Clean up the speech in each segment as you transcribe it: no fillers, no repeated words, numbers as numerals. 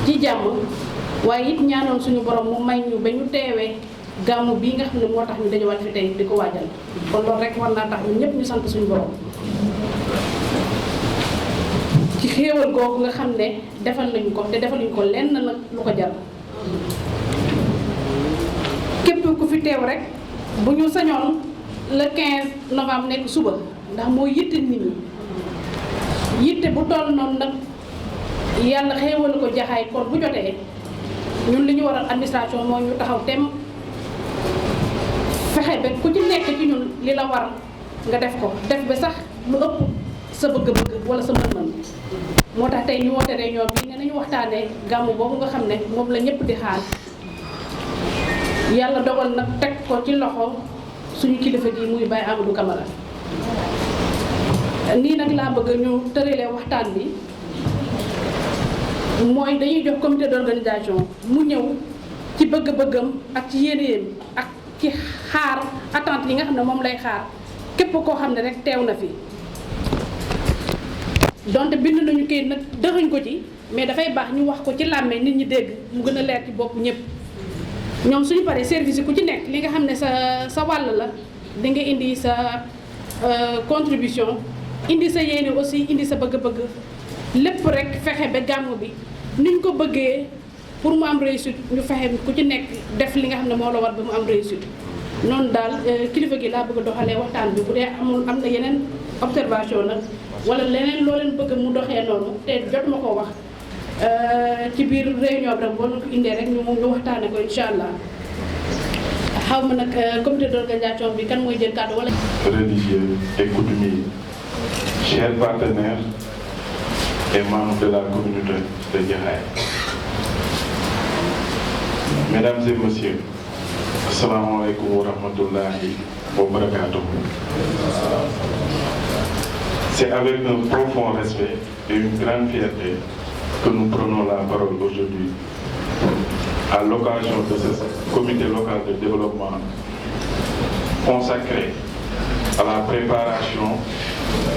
ci jàmm waaye it ñaanoon suñu borom mu may ñu ba ñu teewee gàmmu bii nga xam ne moo tax ñu dajawaat fi tey di ko waajal kon loolu rek war naa tax ñun ñëpp ñu sant suñu borom ci xéewal googu nga xam ne defal nañu ko te defaluñu ko lenn nag lu ko jar képp ku fi teew rek bu ñu sañoon le 15 novembre nekk suba ndax moo yitte nit ñi yitte bu toll noonu nag yàlla xéewal ko jaxaay kon bu jotee ñun li ñu waral administration moo ñu taxaw tem fexe ba ku ci nekk ci ñun li la war nga def ko def ba sax lu ëpp sa bëgg-bëgg wala sa mën-mën moo tax tey ñu woote réunion bi ne nañu waxtaanee gàmmu boobu nga xam ne moom la ñëpp di xaar yàlla dogal nag teg ko ci loxo suñu kilifa gi muy Baye Amadou Camara nii nag laa bëgg ñu tëralee waxtaan bi mooy dañuy jox comité d'organisation mu ñëw ci bëgg-bëggam ak ci yéeneem ak ci xaar attente yi nga xam ne moom lay xaar képp koo xam ne rek teew na fi donte bind nañu kayit nag dëxuñ ko ci mais dafay baax ñu wax ko ci làmmee nit ñi dégg mu gën a leer ci bopp ñëpp ñoom suñu paree service yi ku ci nekk li nga xam ne sa wàll la di nga indi sa contribution indi sa yéene aussi indi sa bëgg-bëgg lépp rek fexe ba gàmmu bi niñ ko bëggee pour mu am réussite ñu fexe ku ci nekk def li nga xam ne moo la war ba mu am réussite noonu daal kilifa gi laa bëgg a doxalee waxtaan bi bu dee am na yeneen observation nag wala leneen loo leen bëgg mu doxee noonu te jot ma koo wax ci biir réunion bi rek boo ko indee rek ñu waxtaane ko incha allah xaw ma nag comité d'organisation bi kan mooy jël kàddu wala. Religieux et coutumiers, chers partenaires et membres de la communauté de Jaxaay. Mesdames et messieurs, assalamu alaikum wa rahmatullahi wa barakatuh. C'est avec un profond respect et une grande fierté que nous prenons la parole aujourd'hui à l'occasion de ce comité local de développement consacré à la préparation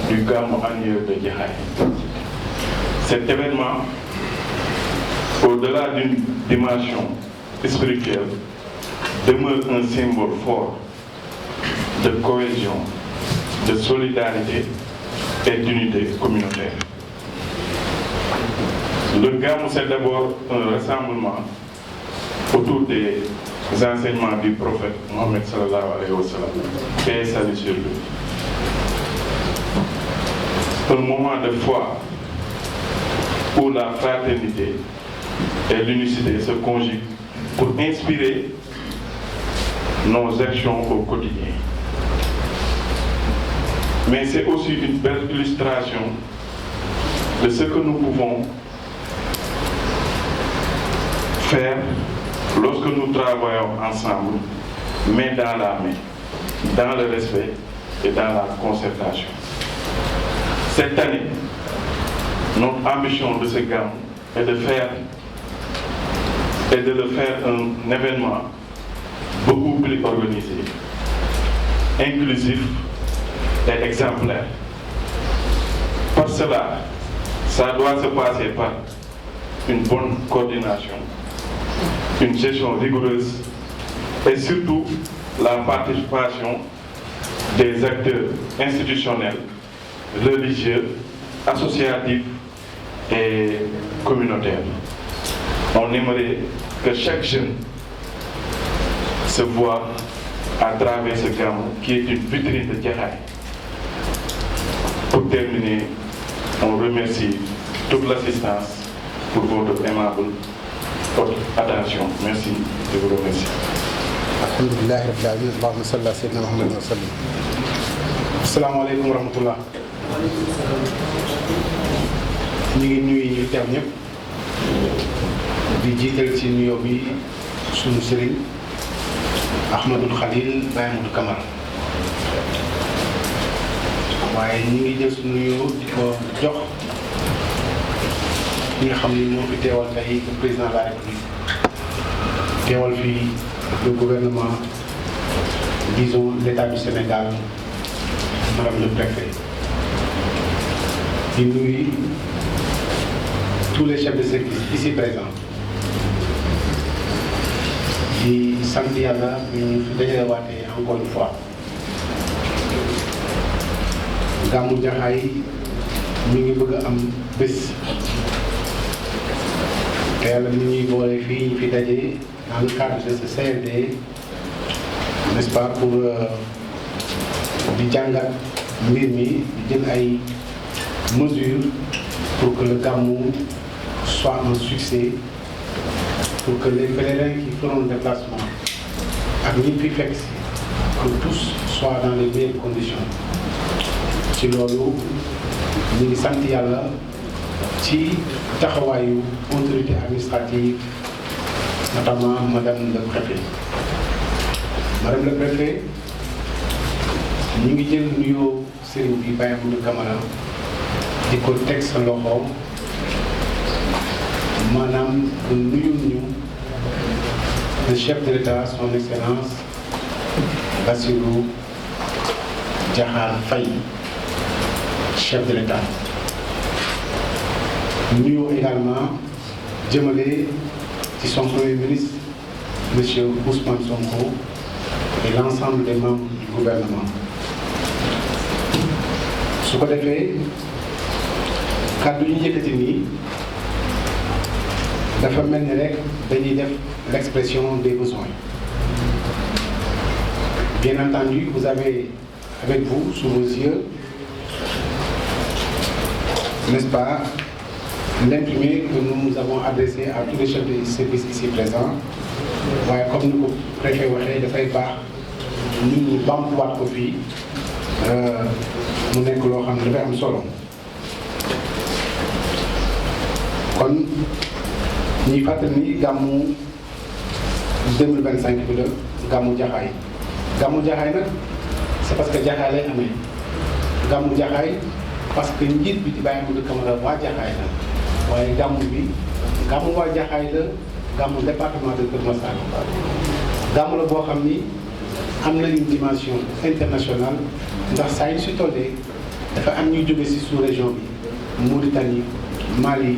du Gamou annuel de Jaxaay. Cet événement, au-delà d'une dimension spirituelle, demeure un symbole fort de cohésion, de solidarité et d'unité communautaire. Le Gamou, c'est d'abord un rassemblement autour des enseignements du prophète Mohammed sallallahu alayhi wa sallam, paix et salut sur lui. Un moment de foi où la fraternité et l'unicité se conjuguent pour inspirer nos actions au quotidien. Mais c'est aussi une belle illustration de ce que nous pouvons faire lorsque nous travaillons ensemble, main dans la main, dans le respect et dans la concertation. Cette année, notre ambition de ce Gamou est de le faire un événement beaucoup plus organisé, inclusif et exemplaire. Par cela, ça doit se passer par une bonne coordination, une gestion rigoureuse et surtout la participation des acteurs institutionnels, religieux, associatifs et communautaires. On aimerait que chaque jeune se voit à travers ce Gamou qui est une vitrine de Jaxaay. Pour terminer, on remercie toute l'assistance pour votre aimable attention. Merci, je vous remercie. Alhamdulillahi rabbil alamin, Allahumma salli ala sayyidina Muhammadin wa sallim. Assalamu alaikum wa rahmatullah. ñu ngi nuyu ñu teew ñëpp di jiital ci nuyoo bi sunu sëriñ Ahmadul Khalil Baye Amadou Camara waaye ñu ngi jël suñu nuyoo di ko jox ñi nga xam ni moo fi teewal tey le président de la République teewal fi le gouvernement, disons l'État du Sénégal, madame le préfet. di nuyu tous les chefs de service ici présents di sant yàlla ñu fi dajalewaatee encore une fois gàmmu Jaxaay mi ngi bëgg a am bés te yàlla mi ñuy boole fii ñu fi daje dans le cadre de ce CRD, n'est-ce pas, pour di jàngat mbir mi di jël ay mesures pour que le gàmmu soit un succès, pour que les pèlerins qui feront le déplacement ak ñi fi fekk si que tous soient dans les meilleures conditions. ci loolu ñu ngi sant yàlla ci taxawaayu autorité administrative, notamment madame le préfet. Madame le préfet ñu ngi jël nuyoo sëriñ bi Baye Amadou Camara di ko teg sa loxo maanaam nuyul ñu le chef de l'État son excellence Bassirou Diakhar Faye, chef de l'État. Nuyoo également jëmale ci son premier ministre monsieur Ousmane Sonko et l'ensemble des membres du gouvernement. su ko defee kàddu yi yëkkati nii dafa mel ni rek dañuy def l'expression des besoins. Bien entendu, vous avez avec vous sous vos yeux, n'est-ce pas, l'imprimé que nous avons adressé à tous les chefs de service ici présents. waaye comme ni ko préfet waxee dafay baax nit ñi bamtuwaat ko fii mu nekk loo xam ne dafay am solo. kon ñuy fàttali ni gàmmu 2025 bi la gàmmu Jaxaay. gàmmu Jaxaay nag c'est parce que Jaxaay lay amee gàmmu Jaxaay parce que njiit bi di Baye Amadou Camara waa Jaxaay la waaye gàmmu bi gàmmu waa Jaxaay la. gàmmu département de Kër Massar gàmmu la boo xam ni am na une dimension internationale ndax saa yu si tollee dafa am ñuy jóge si sous-région bi Mauritanie Mali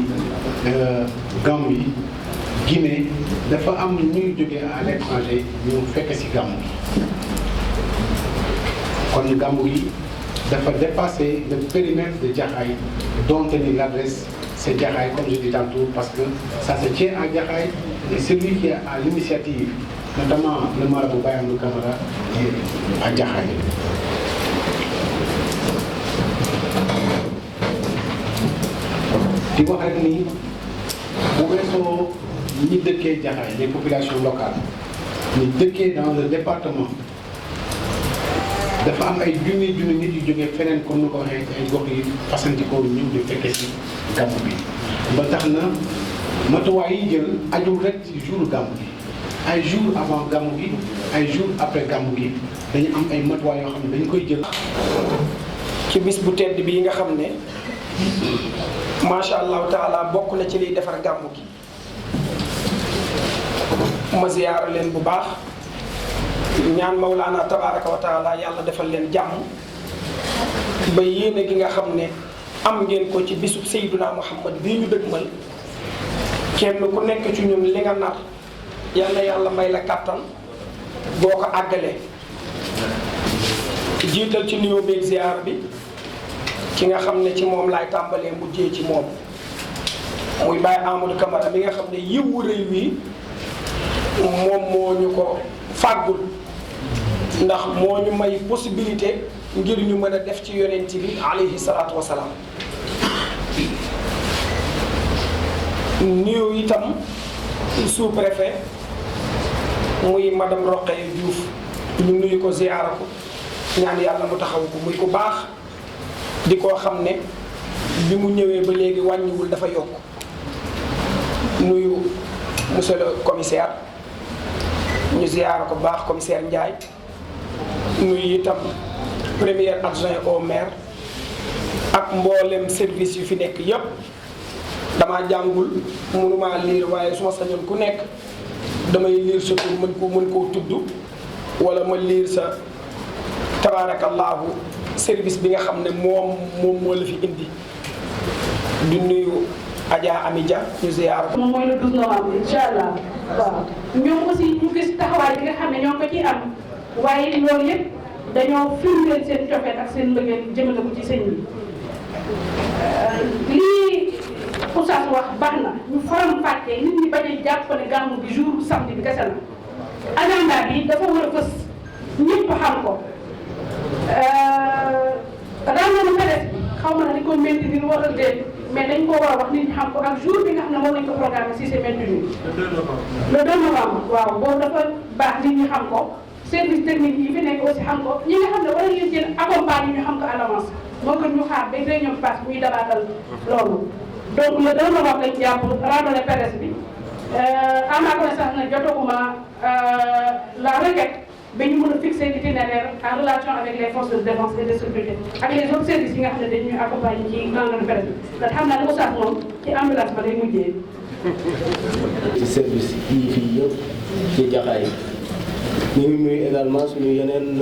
Gambie Guinée dafa am ñuy jóge à l'étranger ñu fekk si gàmmu gi kon gàmmu gi dafa dépasser le périmètre de Jaxaay dont ni l'adresse c'est Jaxaay, comme je dis tantôt, parce que ça se tient à Jaxaay et celui qui est à l'initiative, notamment le marabout Baye Amadou Camara, est à Jaxaay. di wax rek ni bu weesoo ñi dëkkee Jaxaay, les populations locales, ñi dëkkee dans le département, dafa am ay junni nit yu jógee feneen comme ni ko waxee ay gox yi fasantikoo ñëw di fekke si gàmmu bi ba tax na matuwaay yi jël ajul rek ci jour gàmmu gi ay jours avant gàmmu gi ay jours après gàmmu gi dañu am ay matuwaay yoo xam ne dañu koy jël ci bis bu tedd bi yi nga xam ne macha allahu taala bokk na ci liy defar gàmmu gi ma ziyaara leen bu baax ñaan Mawlaana tabaaraka wa taala yàlla defal leen jàmm ba yéene gi nga xam ne am ngeen ko ci bisub Seydina Muhammad bii ñu dëgmal kenn ku nekk ci ñun li nga nar yàlla may la kàttan boo ko àggalee jiital ci nuyoo beeg ziar bi ki nga xam ne ci moom laay tàmbalee mujjee ci moom muy Baye Amadou Camara mi nga xam ne yiwu réew wi moom moo ñu ko fàggul ndax moo ñu may possibilité ngir ñu mën a def ci yonent bi alayhi salaatu wasalaam nuyu itam sous-préfet muy madame Rokhaya Diouf ñu nuyu ko ziyaara ko ñaan yàlla mu taxaw ko muy ku baax di koo xam ne bi mu ñëwee ba léegi wàññiwul dafa yokk nuyu monsieur le commissaire ñu ziyaara ko baax commissaire Ndiaye nuyu itam premier adjoint au maire ak mboolem service yu fi nekk yépp damaa jàngul mënuma liir waaye su ma sañoon ku nekk damay liir sa tur mën koo tudd wala ma liir sa tabaarakallaahu service bi nga xam ne moom moo la fi indi di nuyu Adja Ami Dia ñu ziar ko. moom mooy le 12 novembre incha allah waaw ñoom aussi ñu gis taxawaay bi nga xam ne ñoo ko ciy am waaye loolu yëpp dañoo firndeel seen cofeel ak seen mbëggeel jëmale ko ci sëñ bi lii Oustaz wax baax na ñu faram fàccee nit ñi bañ a jàpp ne gàmmu bi jour samedi bi kese la agenda bi dafa war a fës ñëpp xam ko rendez-vous presse bi xaw ma ne dañ ko maintenir wala déet mais dañ ko war a wax nit ñi xam ko ak jour bi nga xam ne moom lañ ko programme si c'est maintenu le 2 novembre waaw boobu dafa baax nit ñi xam ko service technique yi fi nekk aussi xam ko ñi nga xam ne war nañu jël accompagner ñu xam ko à l'avance moo gën ñu xaar ba réunion passe muy dabaatal loolu donc le 2 novembre lañ jàpp randonnée pédestre bi à ma connaissance nag jotaguma la requête ba ñu mën a fixer l'itinéraire en relation avec les forces de défense et de sécurité ak les autres services yi nga xam ne dañuy accompagner ci randonnée pédestre bi ndax xam naa ne Oustaz moom ci ambulance ba day mujjee. ci service yi fii yëpp ci Jaxaay ñu ngi nuyu également suñu yeneen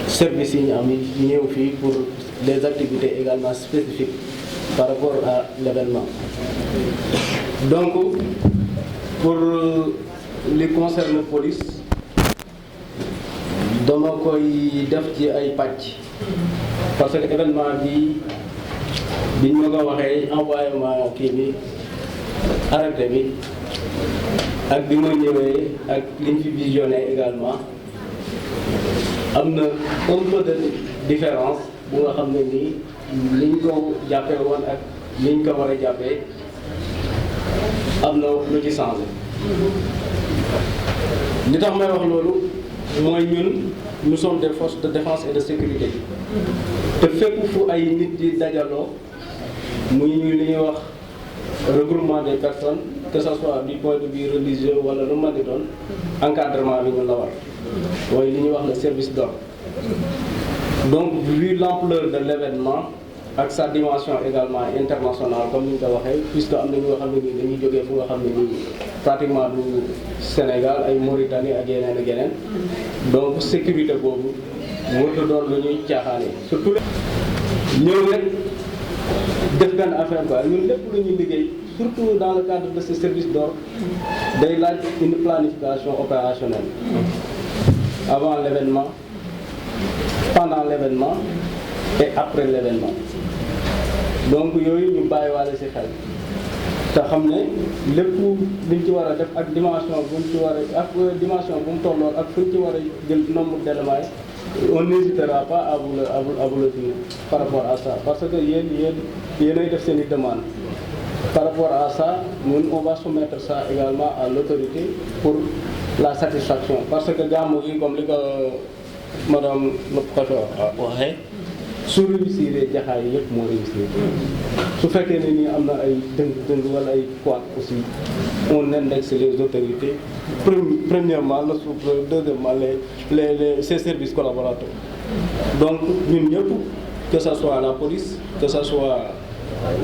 services yi ñu am yi ñëw fii pour des activités également spécifiques par rapport à l'événement. Donc pour li concerne police dama koy def ci ay pàcc parce que événement bi biñ ma ko waxee envoyé ma kii bi arrêté bi ak bi ma ñëwee ak liñ fi visionné également am na un peu de différence bu nga xam ne nii liñ ko jàppee woon ak liñ ko war a jàppee am na lu ci changé. li tax may wax loolu mooy ñun nous sommes des forces de défense et de sécurité te fépp fu ay nit di dajaloo muy ñu li ñuy wax regroupement des personnes que ça soit du point de vue religieux wala lu ma di doon encadrement bi ñu la war mooy li ñuy wax le service d'ordre. Donc vu l'ampleur de l'événement ak sa dimension également internationale comme ni ñu ko waxee puisque am na ñoo xam ne nii dañuy jógee fu nga xam ne nii pratiquement du Sénégal ay Mauritanie ak yeneen ak yeneen donc sécurité boobu warut a doon lu ñuy caaxaane surtout ñëw rek def benn affaire quoi ñun lépp lu ñuy liggéey surtout dans le cadre de ce service d'ordre day laaj une planification opérationnelle avant l'événement, pendant l'événement et après l'événement. Donc yooyu ñu bàyyiwaale ci xel te xam ne lépp liñ ci war a def ak dimension bu ñu ci war a ak dimension bu mu tolloon ak fu ñu ci war a jël nombre d'éléments on n'hésitera pas à vous le dire par rapport à ça parce que yéenay def seen i demande par rapport à ça ñun on va soumettre ça également à l'autorité pour la satisfaction parce que gàmmu gi comme li ko madame le préfet waxee su réussir Jaxaay yëpp moo réussir su fekkee ne nii am na ay dëng wala ay quoi aussi on indexe les autorités premièrement le sous-préfet deuxièmement ces services collaborateurs donc ñun ñëpp que ça soit la police que ça soit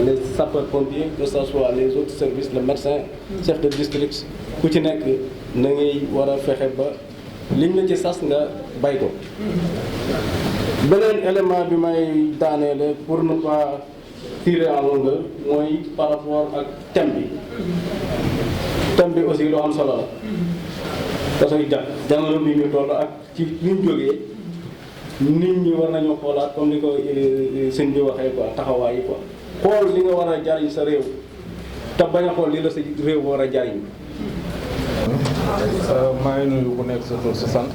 les sapeurs-pompiers que ça soit les autres services le médecin chef de district ku ci nekk na ngay war a fexe ba liñ la ci sas nga bay ko. beneen élément bi may daaneele pour ne pas tirer en longueur mooy par rapport ak thème bi aussi lu am solo la parce que jamono bi ñu toll ak ci ñu jógee nit ñi war nañoo xoolaat comme ni ko sëñ bi waxee quoi taxawaay yi quoi xool li nga war a jariñ sa réew te bañ a xool li la sa réew war a jariñ. maa ngi nuyu ku nekk sa tur sa sant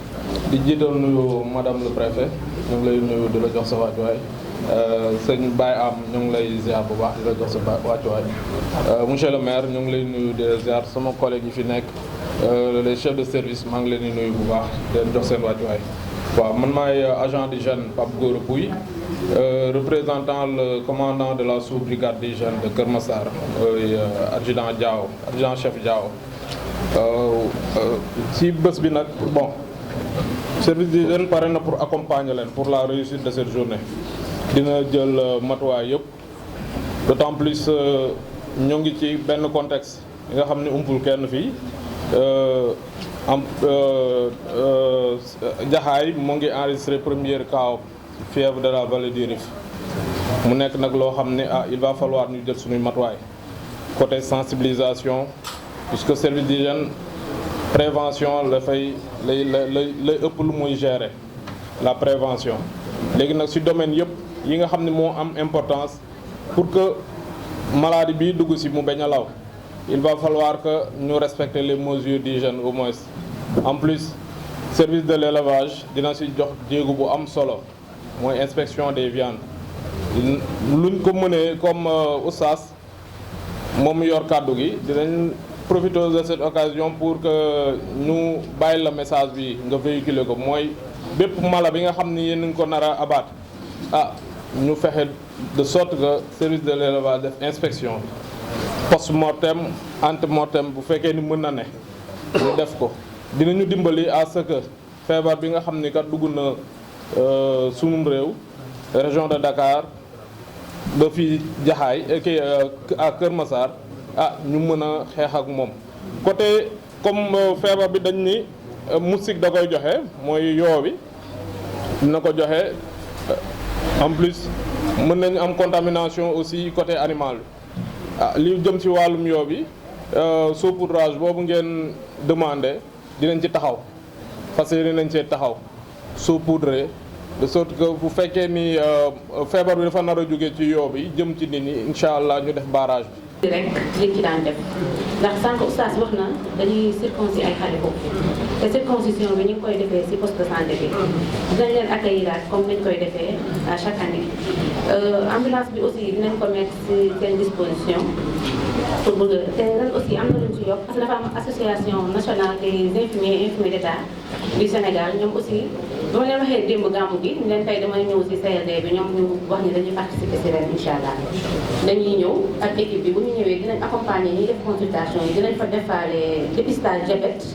di jiital nuyu madame le préfet ñu ngi lay nuyu di la jox sa wàccuwaay sëñ Baye Am ñu ngi lay ziar bu baax di la jox sa wàccuwaay monsieur le maire ñu ngi lay nuyu di la ziar sama collègue yi fi nekk les chefs de service maa ngi leen di nuyu bu baax di leen jox seen wàccuwaay. waaw man maay agent du jeune Pape Gora Pouy représentant le commandant de la sous-brigade des jeunes de Kër Massar adjudant Diao adjudant chef Diao. ci bés bi nag bon service des jeunes pare na pour accompagner leen pour la réussite de cette journée dina jël matuwaay yëpp d'autant plus ñoo ngi ci benn contexte yi nga xam ne umpul kenn fii am Jaxaay mu ngi enregistré première cas fièvre de la vallée du Rif mu nekk nag loo xam ne il va falloir ñu jël suñuy matuwaay côté sensibilisation puisque service d'hygiène prévention la fay lay ëpp lu muy gérer la prévention léegi nag ci domaine yëpp yi nga xam ne moo am importance pour que maladie bi dugg ci mu bañ a law il va falloir que ñu respecter les mesures d'hygiène au moins. En plus service de l'élevage dina ci jox jéego bu am solo mooy inspection des viandes luñ ko mënee comme oustaz moom yor kàddu gi dinañ profiter de cette occasion pour que ñu bàyyi la message bi nga véhiculer ko mooy bépp mala bi nga xam ni yéen ngi ko nar a abattre ñu fexe de sorte que service de l'élevage def inspection post-mortem ante-mortem bu fekkee ni mën na ne ñu def ko dinañu dimbali à ce que feebar bi nga xam ni kat dugg na sunum réew région de Dakar ba fii Jaxaay kii à Kër Massar ñu mën a xeex ak moom côté comme feebar bi dañ ni moustique da koy joxe mooy yoo bi dina ko joxe en plus mën nañu am contamination aussi côté animal bi li jëm ci wàllum yoo bi saupoudrage boobu ngeen demandé dinañ ci taxaw parce que dinañ cee taxaw saupoudrer de sorte que bu fekkee ni feebar bi dafa nar a jóge ci yoo bi jëm ci nit ñi incha allah ñu def barrage bi. rek liñ ci daan def ndax sànq oustaz wax na dañuy circoncis ay xale foofu te circoncision bi ñu ngi koy defee ci poste de santé bi dinañ leen accueillir comme nañ koy defee à chaque année ambulance bi aussi dinañ ko mettre ci seen disposition pour bëgg te ren aussi am na luñ ci yokk parce que dafa am association nationale des infirmiers d'État du Sénégal ñoom aussi ba ma leen waxee démb gàmmu gi ñu leen tey damay ñëw ci CRD bi ñoom ñu wax ni dañuy participer ci ren incha allah dañuy ñëw ak équipe bi bu ñu ñëwee dinañ accompagner ñiy def consultation yi dinañ fa defaale dépistage diabète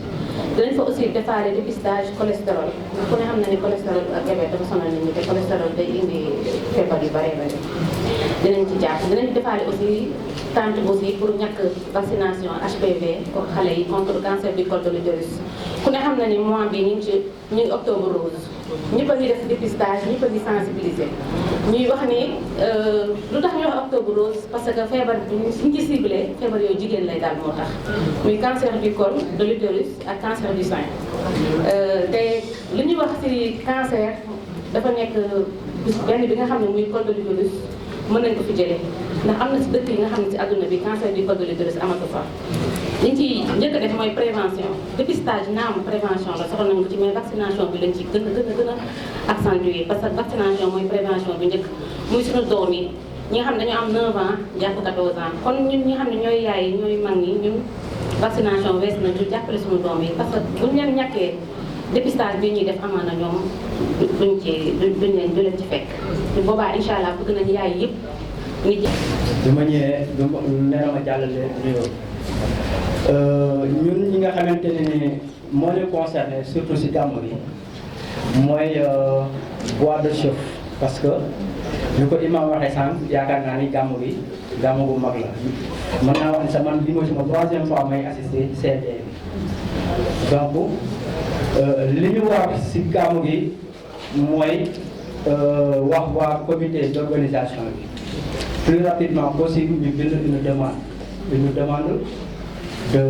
dinañ fa aussi defaale dépistage cholestérol ku ne xam na ni cholestérol ak diabète dafa sonal nit ñi te cholestérol day indi feebar yu bare bare dinañ ci jàpp dinañ defaale aussi tente aussi pour ñàkk vaccination HPV pour xale yi contre cancer du col de l'utérus ku ne xam na ni mois bi ñu ngi octobre rose ñëpp a ngi def dépistage ñëpp a ngi sensibiliser ñuy wax ni lu tax ñu wax octobre rose parce que feebar bi suñ ci ciblé feebar yooyu jigéen lay daal moo tax muy cancer du col de l'utérus ak cancer du sein te li ñuy wax ci cancer dafa nekk benn bi nga xam ne muy col de l'utérus mën nañ ko fi jëlee ndax am na ci dëkk yi nga xam ne ci àdduna bi cancer du col de l'utérus amatu fa liñ ci njëkk a def mooy prévention dépistage naam prévention la soxla nañ ko ci mais vaccination bi lañ ci gën a accentuer parce que vaccination mooy prévention bi njëkk muy suñu doom yi ñi nga xam ne dañu am 9 ans jàpp 14 ans kon ñun ñi nga xam ne ñooy yaay yi ñooy mag ñi ñun vaccination wees na ñu jàppale suñu doom yi parce que buñ leen ñàkkee dépistage bi ñuy def amaana ñoom duñ leen ci fekk bu boobaa incha allah bëgg nañu yaay yëpp ngi ji. bi ma ñëwee nee na ma jàllale nuyoo ñun ñi nga xamante ne moo ñu concerné surtout si gàmmu gi mooy bois de chauffe parce que ñu ko imam waxee sànq yaakaar naa ni gàmmu gi gàmmu gu mag la mën naa wax ni sa man bi mooy sama 3e fois may assister CRD bi donc li ñu war si gàmmu gi mooy wax waa comité d'organisation bi plus rapidement possible ñu bind une demande de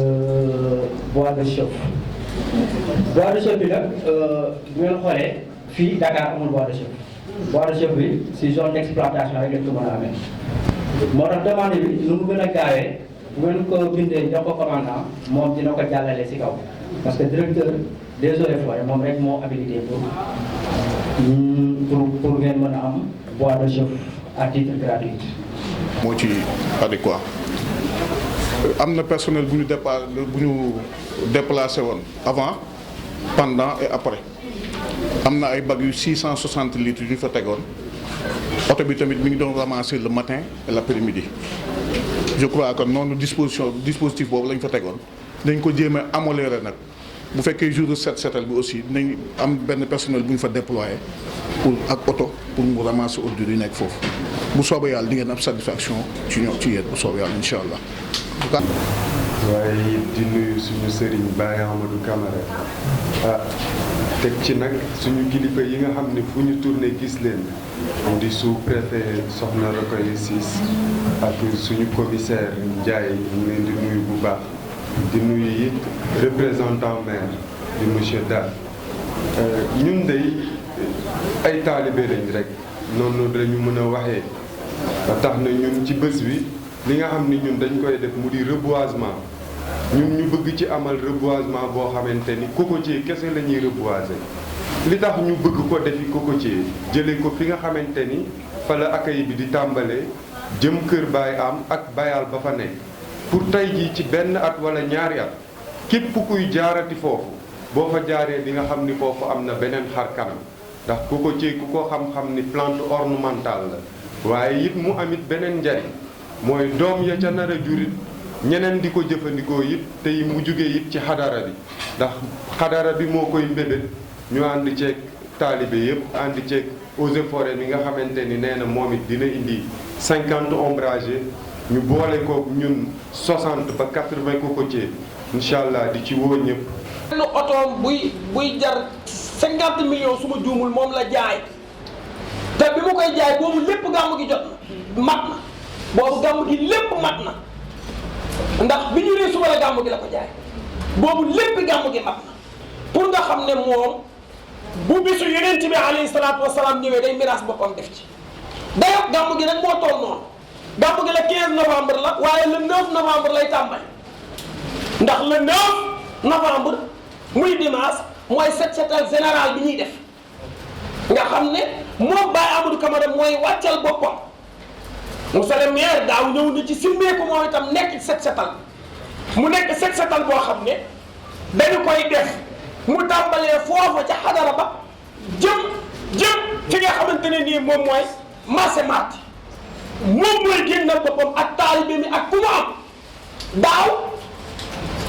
bois de chauffe. Bois de chauffe bi nag bu ngeen xoolee fii Dakar amul bois de chauffe. Bois de chauffe bi si zone d'exploitation rek lañ ko mën a amee. moo tax demande bi nu mu gën a gaawee bu ngeen ko bindee jox ko commandant moom dina ko jàllale si kaw parce que directeur des eaux et forêts moom rek moo habilité pour ngeen mën a am bois de chauffe à titre gratuit. moo ci adéquat am na personnel bu ñu déplacé woon avant pendant et après am na ay bag yu 660 litres yu ñu fa tegoon oto bi tamit mi ngi doon ramasser le matin et l'après-midi je crois que noonu dispositif boobu lañ fa tegoon dañ ko jéem a améliorer nag bu fekkee jour de setal bi aussi dinañ am benn personnel bu ñu fa déployer pour ak oto pour mu ramasser ordures yi nekk foofu bu soobee yàlla di ngeen am satisfaction ci ñoom ci yéen bu soobee yàlla incha allah. waaye di nuyu suñu sëriñ Baye Amadou Camara teg ci nag suñu kilifa yi nga xam ne fu ñu tourné gis leen mu di sous-préfet Soxna Rokhaya Ciss ak suñu commissaire Ndiaye ñu leen di nuyu bu baax di nuyu it représentant maire di monsieur Dar ñun dey ay taalibe lañ rek noonu lañu mën a waxee ba tax na ñun ci bés bi li nga xam ni ñun dañ koy def mu di reboisement ñun ñu bëgg ci amal reboisement boo xamante ni cocotier kese la ñuy reboiser li tax ñu bëgg ko defi cocotier jëlee ko fi nga xamante ni fa la accueil bi di tàmbalee jëm kër Baye Am ak bayal ba fa nekk pour tey jii ci benn at wala ñaari at képp kuy jaarati foofu boo fa jaaree di nga xam ni foofu am na beneen xar kanam ndax cocotier ku ko xam-xam ni plante ornementale la waaye it mu amit beneen njariñ mooy doom ya ca nar a jurit ñeneen di ko jëfandikoo it tey mu jugee it ci xadara bi ndax xadara bi moo koy mbébét ñu ànd ceeg taalibe yëpp ànd ceeg eaux et forêt mi nga xamante ni nee na moom it dina indi 50 ombragés ñu boole ko ñun 60 ba 80 cocotiers incha allah di ci woo ñëpp. benn otoom buy jar 50 millions su ma juumul moom la jaay te bi mu koy jaay boobu lépp gàmm gi jot na mat na boobu gàmm gi lépp mat na ndax bi ñu nee suba la gàmm gi la ko jaay boobu lépp gàmm gi mat na pour nga xam ne moom bu bisu yonent bi alayhi salaatu wasalaam ñëwee day miraas boppam def ci dayoo gàmm gi nag moo toll noonu gàmm gi la 15 novembre la waaye le 9 novembre lay tàmbali ndax le 9 novembre muy dimanche mooy set setal général bi ñuy def nga xam ne moom Baye Amadou Camara mooy wàccal boppam monsieur le maire daaw ñëw na ci simmeeku moom itam nekk ci set setal mu nekk set setal boo xam ne dañu koy def mu tàmbalee foofa ca xadara ba jëm fi nga xamante ne nii moom mooy marché marti moom mooy génnal boppam ak taalibe mi ak ku mu am daaw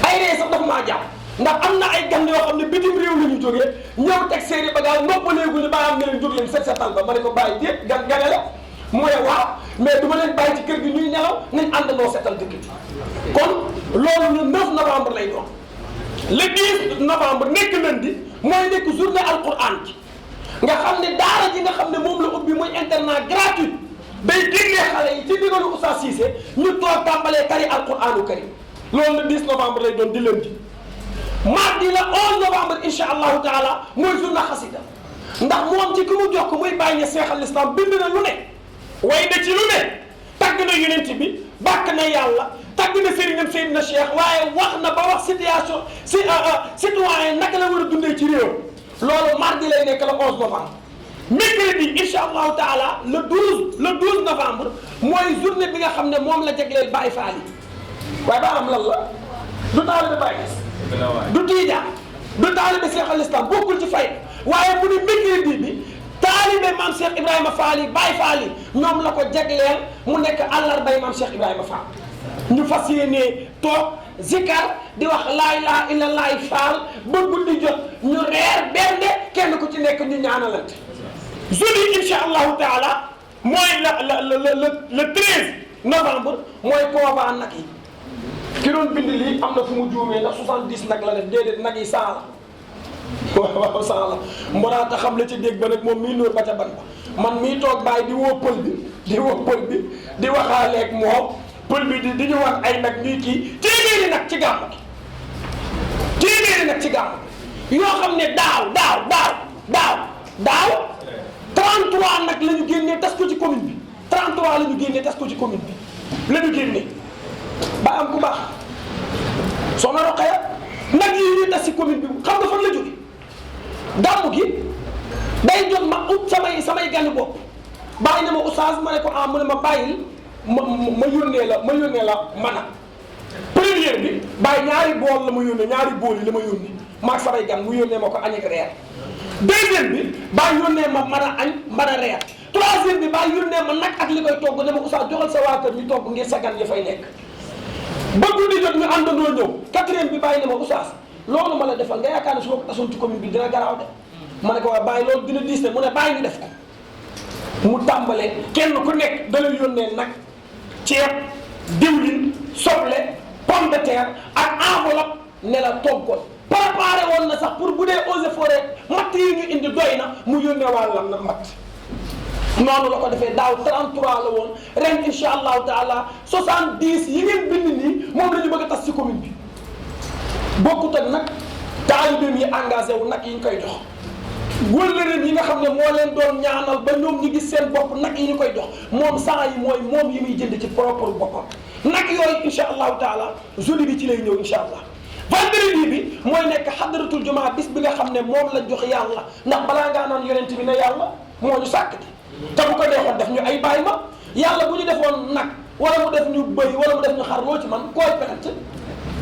ay ree sax dafa maa jàpp ndax am na ay gan yoo xam ne bitim réew la ñu jógee ñëw teg seeni bagage noppaleegu ñu bàyyi am ne leen jóg leen set setal ba ma ne ko bàyyi déet gan ganale mu ne waaw mais du ma leen bàyyi ci kër gi ñuy nelaw nañ àndandoo setal dëkk bi kon loolu le 9 novembre lay doon le 10 novembre nekk lundi mooy nekk journée alquran bi nga xam ne daara ji nga xam ne moom la ubbi muy internat gratuit day génnee xale yi ci ndigalu Oustaz Cissé ñu toog tàmbalee tari alquranu karim loolu le 10 novembre lay doon di lundi mardi la 11 novembre incha allahu taala mooy journée xasida ndax moom ci ki mu jox ko muy bàyyi Seex al Islam bind na lu ne way na ci lu ne tagg na yonent bi bàkk na yàlla tagg na sëriñam Seydina Cheikh waaye wax na ba wax situation citoyen naka la war a dundee ci réew loolu mardi lay nekk le 11 novembre mercredi incha allahu taala le 12 novembre mooy journée bi nga xam ne moom la jagleel Baye Fall yi waaye ba am lan la du taalibe Baye du tiijaan du taalibe Seex al Islam bokkul ci fay waaye bu ni mercredi bi taalibe maam Cheikh Ibrahima Fall yi Baye Fall yi ñoom la ko jagleel mu nekk àllarbay maam Cheikh Ibrahima Fall ñu fas yéenee toog zikar di wax laa ilaaha illallaah Fall ba guddi jot ñu reer bernde kenn ku ci nekk ñu ñaanalante jeudi incha allahu taala mooy le 13 novembre mooy koobaa nag yi ki doon bind lii am na fu mu juumee ndax 70 nag la def déedéet nag yi 100 la waaw 100 la mbonaata xam la ci dégg ba nag moom mii nóor ba ca ban ba man mii toog bàyyi di woo pël bi di waxaaleeg moom pël bi di ñu wax ay nag ñuy kii téeméeri nag ci gàmm gi yoo xam ne daaw 33 nag la ñu génnee tas ko ci commune bi 33 la ñu génnee tas ko ci commune bi la ñu génnee ba am ku baax Soxna Rokhaya nag yi ñuy tas ci commune bi xam nga fan la jóge gàmmu gi day jot ma ut samay gani bopp bàyyi na ma oustaz ma ne ko mu ne ma bàyyil ma yónnee la mana première bi bàyyi ñaari bool la ma yónnee ñaari bool yi la ma yónnee maag samay gan mu yónnee ma ko añ ak reer deuxième bi bàyyi yónnee ma mën a añ mën a reer troisième bi bàyyi yónnee ma nag ak li koy togg ne ma oustaz joxal sa waa kër ñu togg ngir sa gan ya fay nekk ba guddi jot ñu àndandoo ñëw quatrième bi bàyyi ne ma oustaz loolu ma la defal nga yaakaar ne su ma ko tasoon ci commune bi dina garaaw de ma ne ko waa bàyyi loolu dina diis ne mu ne bàyyi ñu def ko mu tàmbalee kenn ku nekk da lay yónnee nag ceeb diwlin soble pomme de terre ak enveloppe ne la toggoon préparé woon na sax pour bu dee eaux et forêt matt yi ñu indi doy na mu yónnee wàllam na matt noonu la ko defee daaw 33 la woon ren incha allahu taala 70 yi ngeen bind nii moom la ñu bëgg a tas ci commune bi bokkut ak nag taalibeem yi engagé wu nag yi ñu koy jox wëllëreem yi nga xam ne moo leen doon ñaanal ba ñoom ñu gis seen bopp nag yi ñu koy jox moom saa yi mooy moom yi muy jënd ci propre boppam nag yooyu incha allahu taala jeudi bi ci lay ñëw incha allah vendredi bi mooy nekk xadratul jumaa bis bi nga xam ne moom la jox yàlla ndax balaa ngaa naan yonent bi ne yàlla moo ñu sàkkati te bu ko deexoon def ñu ay bàyyi ma yàlla bu ñu defoon nag wala mu def ñu bëy wala mu def ñu xar loo ci man koy perte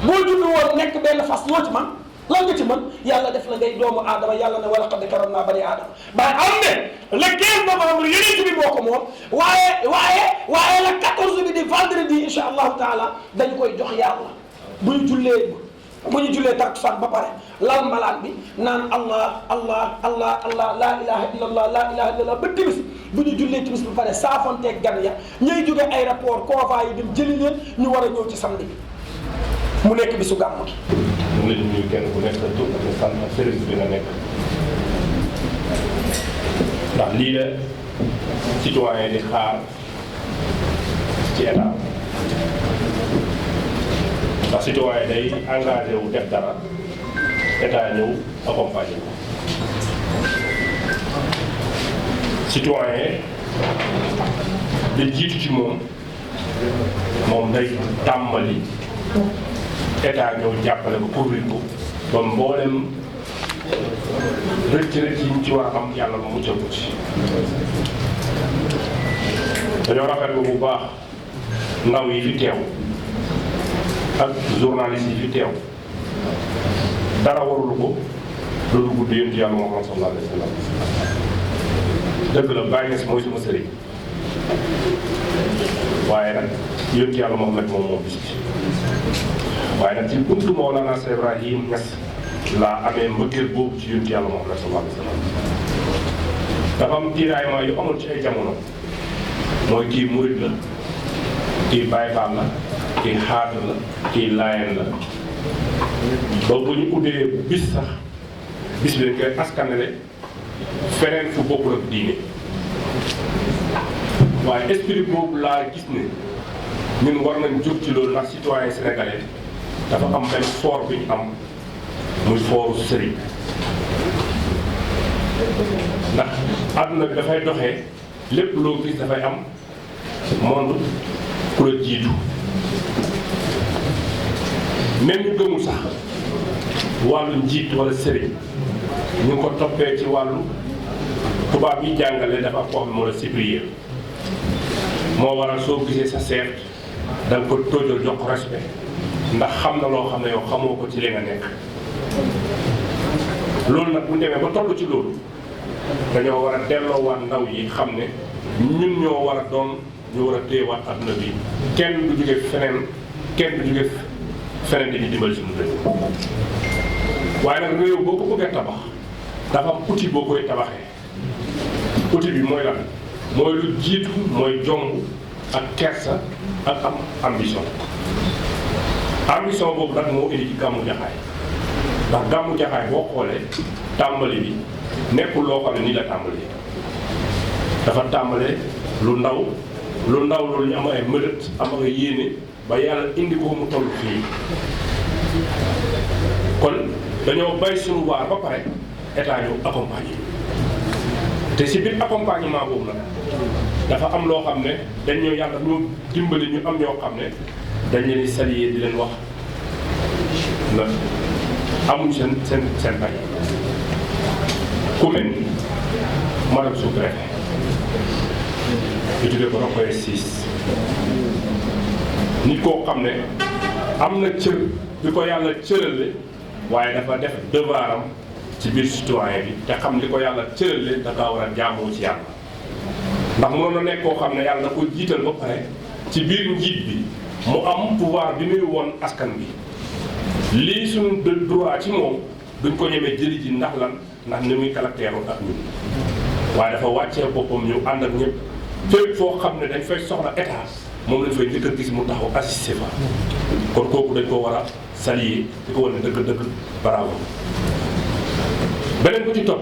boo juddu woon nekk benn fas loo ci man lan nga ci mën yàlla def la ngay doomu aadama yàlla ne wala qad karamnaa bani aadama ba am ne le 15 novembre yonent bi moo ko moom waaye le 14 bi di vendredi incha allahu taala dañu koy jox yàlla bu ñu jullee takkusaan ba pare lal malaan bi naan allah allah allah allah laa ilaha illallah laa ilaha illallah ba timis bu ñu jullee timis ba pare saafonteeg gan ya ñay jóge aéroport convoi yi dem jëli leen ñu war a ñëw ci samedi bi mu nekk bisu gàmmu gi. mu ngi nuyu kenn ku nekk tur ak sant ak service bi nga nekk ndax lii la citoyen di xaar ci état ndax citoyen day engagé wu def dara état ñëw accompagner ko citoyen da jiitu ci moom day tàmbali état ñëw jàppale ko couvrir ko ba mboolem rëcc yi ñu ci war a am yàlla mu muccal ko ci dañoo rafetlu bu baax ndaw yi fi teew ak journaliste yi fi teew dara warul ko loolu guddi yonent yàlla Muhammad sallallahu alayhi wa sallam dëgg la Baye Niass mooy sama sëriñ waaye nag yonent yàlla Muhammad moom bis bi waaye nag ci buntu Mawlana Cheikh Ibrahim Niass laa amee mbëggeel boobu ci yonent yàlla Muhammad sallallahu alayhi wa sallam dafa am tiraillement yu amoon ci ay jamono mooy kii murid la kii Baye Fall la kii xaadir la kii laayeen la ba bu ñu uddee bis sax bis bi dañ koy askanale feneen fu bokkul ak diine waaye esprit boobu laa gis ne ñun war nañ jóg ci loolu ndax citoyen sénégalais dafa am benn fort bi ñu am muy fortu sëriñ ndax àdduna bi dafay doxee lépp loo gis dafay am monde ku la jiitu même ñu gëmul sax wàllu njiit wala sëriñ ñu ngi ko toppee ci wàllu tubaab yi jàngale dafa am koo xam ne moo la supérieur moo waral soo gisee sa seet da nga ko tóojal jox ko respect ndax xam na loo xam ne yow xamoo ko ci li nga nekk loolu nag bu ñu demee ba toll ci loolu dañoo war a delloowaat ndaw yi xam ne ñun ñoo war a doon ñu war a téyewaat adduna bi kenn du jóge feneen kenn du jóge feneen di ñu dimbali suñu dëkk waaye nag réew boo ko bëggee tabax dafa am outil boo koy tabaxee outil bi mooy lan mooy lu jiitu mooy jomb ak kersa ak am ambition boobu nag moo indi ci gàmmu jaxaay ndax gàmmu jaxaay boo xoolee tàmbali bi nekkul loo xam ne nii la tàmbalee dafa tàmbalee lu ndaw loolu ñu am ay mëdët am ay yéene ba yàlla indi ko mu toll fii kon dañoo bay suñu waar ba pare état ñëw accompagner te si biir accompagnement boobu nag dafa am loo xam ne dañ ñoo yàlla ñoo dimbali ñu am ñoo xam ne dañ leen di saluer di leen wax na amuñ seen bay ku mel ni madame sous-préfet ñu tuddee ko Rokhaya Ciss nit koo xam ne am na cër bi ko yàlla cërale waaye dafa def devoiram ci biir citoyen bi te xam li ko yàlla cërale da kaa war a jaamoo ci yàlla ndax mënoon na nekk koo xam ne yàlla da ko jiital ba pare ci biir njiit bi mu am pouvoir bi muy woon askan bi lii suñu droit ci moom duñ ko ñemee jëli ji ndax lan ndax ni muy caractère ak ñun waaye dafa wàccee boppam ñu ànd ak ñëpp fépp foo xam ne dañ fay soxla état moom lañ fay njëkk a gis mu taxaw assisté fa kon kooku dañ ko war a saluer di ko wane dëgg-dëgg bravo. beneen bu ci topp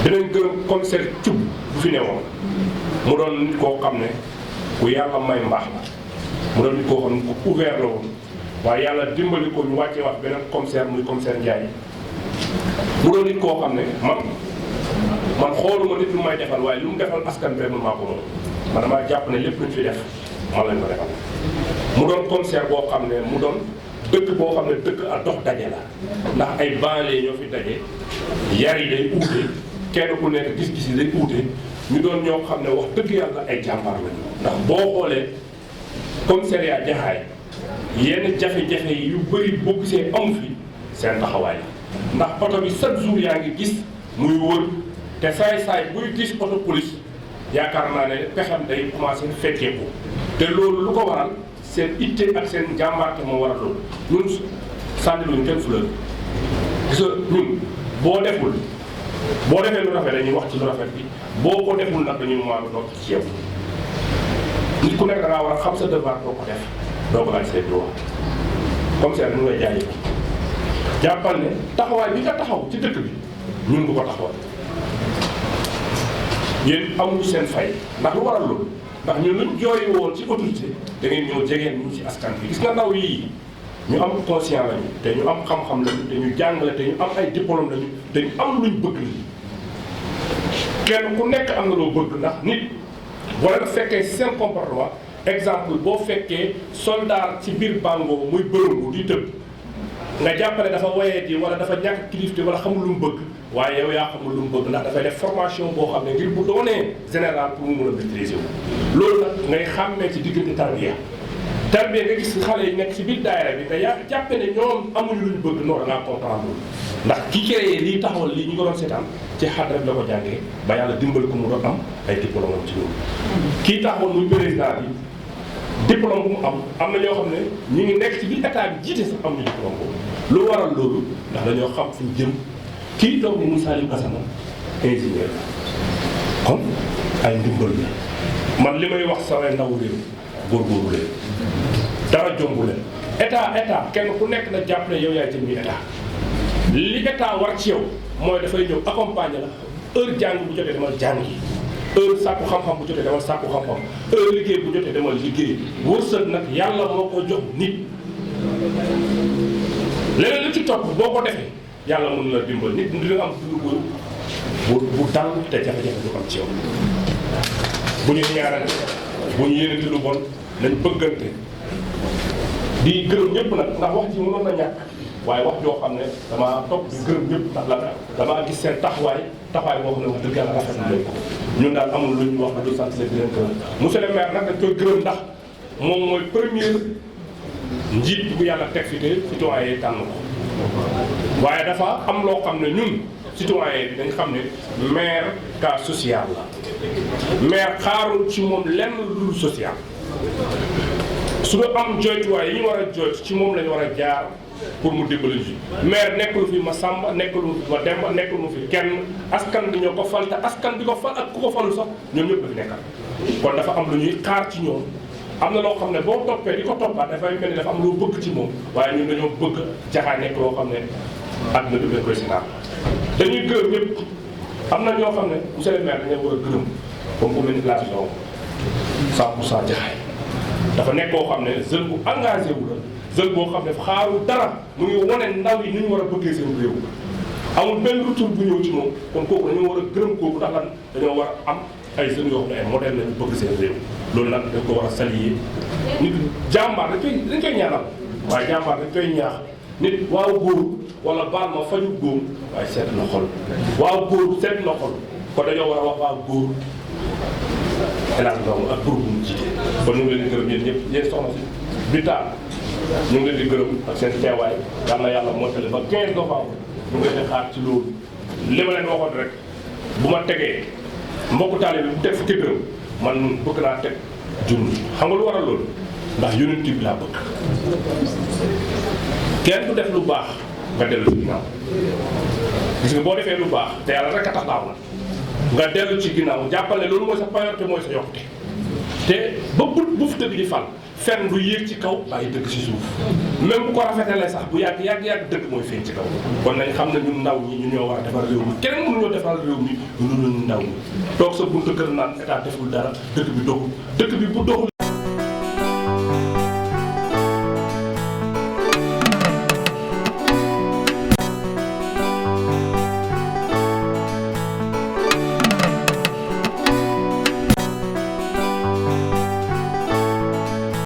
dinañ gërëm commissaire Thioub bu fi newoon mu doon nit koo xam ne ku yàlla may mbaax la mu doon nit koo xam ne ku ouvert la woon waaye yàlla dimbali ko ñu wàccee wax beneen commissaire muy commissaire Ndiaye mu doon nit koo xam ne man xooluma nit lu may defal waaye lu mu defal askan bi rek man maa ko moom man damaa jàpp ne lépp luñ fi def man lañ ko defal mu doon commissaire boo xam ne mu doon dëkk boo xam ne dëkk a dox daje la ndax ay banlieue ñoo fi daje yar yi day uute kenn ku nekk gis-gis yi day uute ñu doon ñoo xam ne wax dëgg yàlla ay jàmbaar lañu ndax boo xoolee commissariat Jaxaay yenn jafe-jafe yi yu bëri boo gisee amu fi seen taxawaay ndax oto bi chaque jour yaa ngi gis muy wër te saay-saay buy gis oto police yaakaar naa ne pexam day commencé fekkeeku te loolu lu ko waral seen itte ak seen jàmbaarte moo waral loolu ñun sànni luñu kenn fleur gis nga ñun boo defee lu rafet dañuy wax ci lu rafet bi boo ko deful nag dañuy maanu doog ci yow nit ku nekk da ngaa war a xam sa devoir doo ko def doo ko laaj say droit comme ça ñu ngay jaay jàppal ne taxawaay bi nga taxaw ci dëkk bi ñun du ko taxawal yéen amuñu seen fay ndax lu waral loolu ndax ñun luñ jooyi woon ci autorité da ngeen ñëw jegeen ñu ci askan bi gis nga ndaw yii ñu am conscient lañu te ñu am xam-xam lañu te ñu jàngale te ñu am ay diplôme lañu te ñu am luñ bëgg lañu kenn ku nekk am na loo bëgg ndax nit wala nga fekkee seen comportement exemple boo fekkee soldat ci biir bango muy bërëngu di tëb nga jàppale dafa wayee ji wala dafa ñàkk kilifte wala xamul lu mu bëgg waaye yow yaa xamul lu mu bëgg ndax dafay def formation boo xam ne ngir bu doonee général pour mu mën a maîtriser wu loolu nag ngay xàmmee ci diggante tarbiya nga gis xale yi nekk ci biir daayira bi te yaa jàppe ne ñoom amuñu lu ñu bëgg noonu da ngaa comprendre ndax ki créé lii taxawal lii ñu ko doon seetaan ci xat rek la ko jàngee ba yàlla dimbali ko mu doon am ay diplôme ci loolu kii taxawal muy président bi diplôme bu mu am na ñoo xam ne ñu ngi nekk ci biir état bi jiite sax am ñu diplôme boobu lu waral loolu ndax dañoo xam fu ñu jëm kii toog ni Moussa Lim Gassama ingénieur la kon ay ndimbal la man li may wax samay ndaw réew góorgóorlu leen dara jombu leen état kenn ku nekk na jàpp ne yow yaay jëm bi état li état war ci yow mooy dafay ñëw accompagner la heure jàng bu jotee demal jàngi heure sàkku xam-xam bu jotee demal sàkku xam-xam heure liggéey bu jotee demal liggéey wërsëg nag yàlla moo ko jox nit leneen lu ci topp boo ko defee yàlla mën la dimbal nit dina am dund bu dal te jafe-jafe du am ci yow bu ñu ñaareel bu ñu yéenante lu bon nañ bëggante di gërëm ñëpp nag ndax wax ji mënoon na ñàkk waaye wax joo xam ne damaa topp di gërëm ñëpp ndax la damaa gis seen taxawaay boo xam ne wax dëgg yàlla rafetlu nañ ko ñun daal amul lu ñu wax du sant leen di leen gërëm monsieur le maire nag dañ koy gërëm ndax moom mooy premier njiit bu yàlla teg fi te citoyen yi tànn ko waaye dafa am loo xam ne ñun citoyen bi dañ xam ne maire cas social la maire xaarul ci moom lenn lu dul social su nga am joytuwaay yi ñu war a joytu ci moom lañu war a jaar pour mu dimbali ji maire nekkul fi ma Samba nekkul fi ma Demba nekkul fi kenn askan bi ñoo ko fal te askan bi ko fal ak ku ko falu sax ñoom ñëpp dafi nekkal kon dafa am lu ñuy xaar ci ñoom am na loo xam ne boo toppee di ko toppaat dafay mel ni dafa am loo bëgg ci moom waaye ñun dañoo bëgg Jaxaay nekk loo xam ne àdduna bi dañ koy seetaan dañuy gërëm ñëpp am na ñoo xam ne monsieur le maire dañoo war a gërëm comme ku mel ni place Ndao 100% Jaxaay dafa nekk koo xam ne jeune bu engagé wu la jeune boo xam ne xaarul dara mu ngi wane ndaw yi ni ñu war a bëggee seen réew amul benn retour bu ñëw ci moom kon kooku dañoo war a gërëm kooku ndax lan dañoo war a am ay jeunes yoo xam ne ay modèle lañu bëgg seen réew loolu nag dañ ko war a saluer nit jàmbaar dañ koy ñaanal waaye jàmbaar dañ koy ñaax nit waaw góor wala baal ma faju góom waaye seet na xol waaw góor seet na xol kon dañoo war a wax waaw góor hélas Ndao ak groupe bu mu jiite kon ñu ngi leen di gërëm yéen ñëpp yéen soxna si Bita ñu ngi leen di gërëm ak seen teewaay yal na yàlla mottali ba 15 novembre ñu ngi leen di xaar ci loolu li ma leen waxoon rek bu ma tegee mbokku taalibe bi bu teg fukki dërëm man bëgg naa teg junni xam nga lu waral loolu ndax yonent bi laa bëgg kenn du def lu baax nga dellu ci ginnaaw gis nga boo defee lu baax te yàlla rek a tax daaw na nga dellu ci ginnaaw jàppal ne loolu mooy sa priorité mooy sa yokkute te ba bu fi tëdd di fal fenn du yéeg ci kaw bàyyi dëgg ci suuf même bu ko rafetalee sax bu yàgg dëgg mooy feeñ ci kaw kon nañ xam ne ñun ndaw ñi ñu ñoo war a defar réew mi kenn mënu ñoo defar réew mi ñu ndaw ñi toog sa buntu kër naan état deful dara dëkk bi doxul dëkk bi bu doxul